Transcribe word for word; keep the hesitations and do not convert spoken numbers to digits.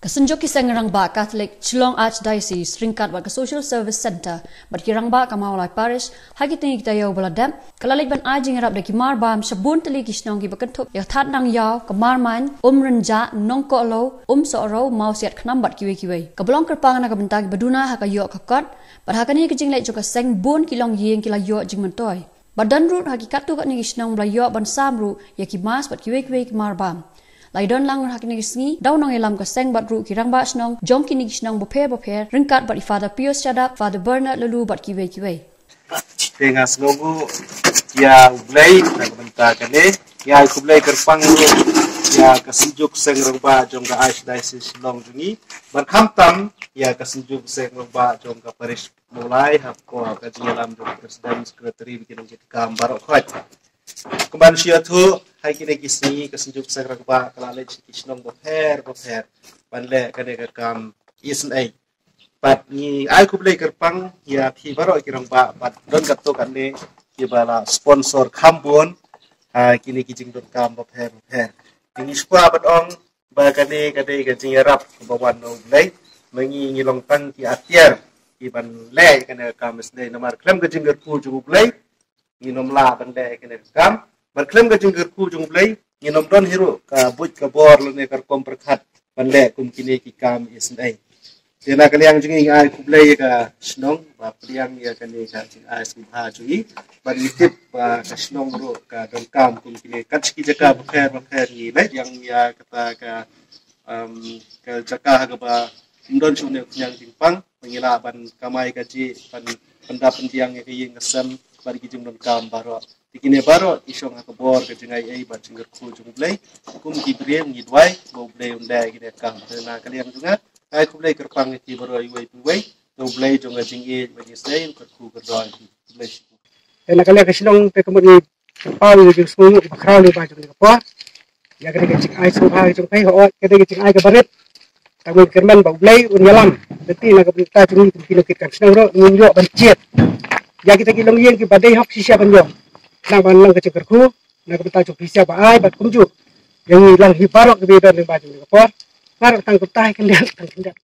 Ka Synjuk ki Seng Rangbah Katholik Shillong Archdiocese ryngkat bad ka Social Service Centre bad ki rangbah ka Mawlai Parish ha ki tngi ki taïew ba la dep ka la leit ban ai jingïarap da ki marbam sha bun tylli ki shnong kiba kynthup ïa ka Thadnang Ïaw, ka Marmain, Umrynjah, Nongkohlew, Umsohrew, Mawsiat Khnam bad kiwei kiwei. Kaba long kyrpang na ka bynta kiba duna ha ka ïoh ka kot bad ha kane ka jingleit jong ka seng bun ki longïing ki la ïoh jingmyntoi. Bad don ruh ha ki katto katne ki shnong ba la ïoh ban sam ruh ïa ki mask bad kiwei kiwei ki marbam. La ïadon lang ruh ha kine ki sngi da u nongïalam ka seng bad ruh ki rangbah shnong jong kine ki shnong bapher bapher ryngkat bad i Father Pius Shadap, Father Bernard Laloo bad kiwei kiwei. Te nga sngewnguh ïa U Blei na ka bynta kane. Ïa, ai khublei kyrpang ruh ïa ka Synjuk Seng Rangbah jong ka Archdiocese Shillong jong ngi bad khamtam ïa ka Synjuk Seng Rangbah jong ka Parish Mawlai, ha ka jingïalam jong President, Secretary, bad ki nongkitkam baroh khoit. Kumban shu ïathuh, ha kine ki sngi ka Synjuk Seng Rangbah ka la leit sha ki shnong bapher bapher ban leh kane ka kam isynei. Bad ngi ai khublei kyrpang ïa phi baroh ki rangbah bad don katto katne kiba la sponsor kham bun ha kine ki jingdonkam bapher bapher. Ngi sngewbha ban ong ba kane ka dei ka jingïarap kaba wan na U Blei. Ma ngi ngi long tang ki atiar kiban leh kane ka kam isynei, namar khlem ka jingkyrkhu jong U Blei ngin ym lah ban leh kane ka kam. Bad khlem ka jingkyrkhu jong U Blei ngin ym don hi ruh ka buit ka bor lane ka rukom pyrkhat ban leh kum kine ki kam isynei. Te na ka liang jong ngi ngi ai khublei ïa ka shnong ba pdiang ïa kane ka jingai sngewbha jong ngi. Bad ngi tip ba ka shnong ruh ka donkam kum kine, kat shi ki jaka bapher bapher ngi leit ïa kata ka, um, ka jaka ha kaba ym don shuh ne u khñiang jingpang ba ngi lah ban kamai kajih, ban pyndap pynbiang ïa ka ïing ka sem bad ki jingdonkam baroh. Te kine baroh ki shong ha ka bor ka jingaiei bad jingkyrkhu jong U Blei. Kum ki briew ngi duwai ba U Blei un leh kine ka kam. Te na ka liang jong nga ai khublei kyrpang ïa phi baroh iwei pa iwei. Te U Blei jong ka jingïeit bad jingisynei un kyrkhu kyrdoh ïa phi. Khublei shibun. Te na ka liang ka shnong te ka mut ngi pynpaw ïa ka jingsngewnguh ba khraw lypa jong kane ka por. Ïa kane ka jingai sngewbha jong phi, hooid ka dei ka jingai kaba rit. Tang ban kyrmen ba U Blei un ïalam. Lynti na ka bynta jong ngi kum ki nongkitkam shnong ruh ngin ïoh ban jied ïa kita ki longïing kiba dei hok shisha ban ïoh. Nang ban long ka jingkyrkhu na ka bynta jong phi sha ba ai bad kumjuh ïa ngi lang hi baroh kiba don lyngba jong kane ka por. Nga ruh tang kumta hi khyndiat, tang khyndiat.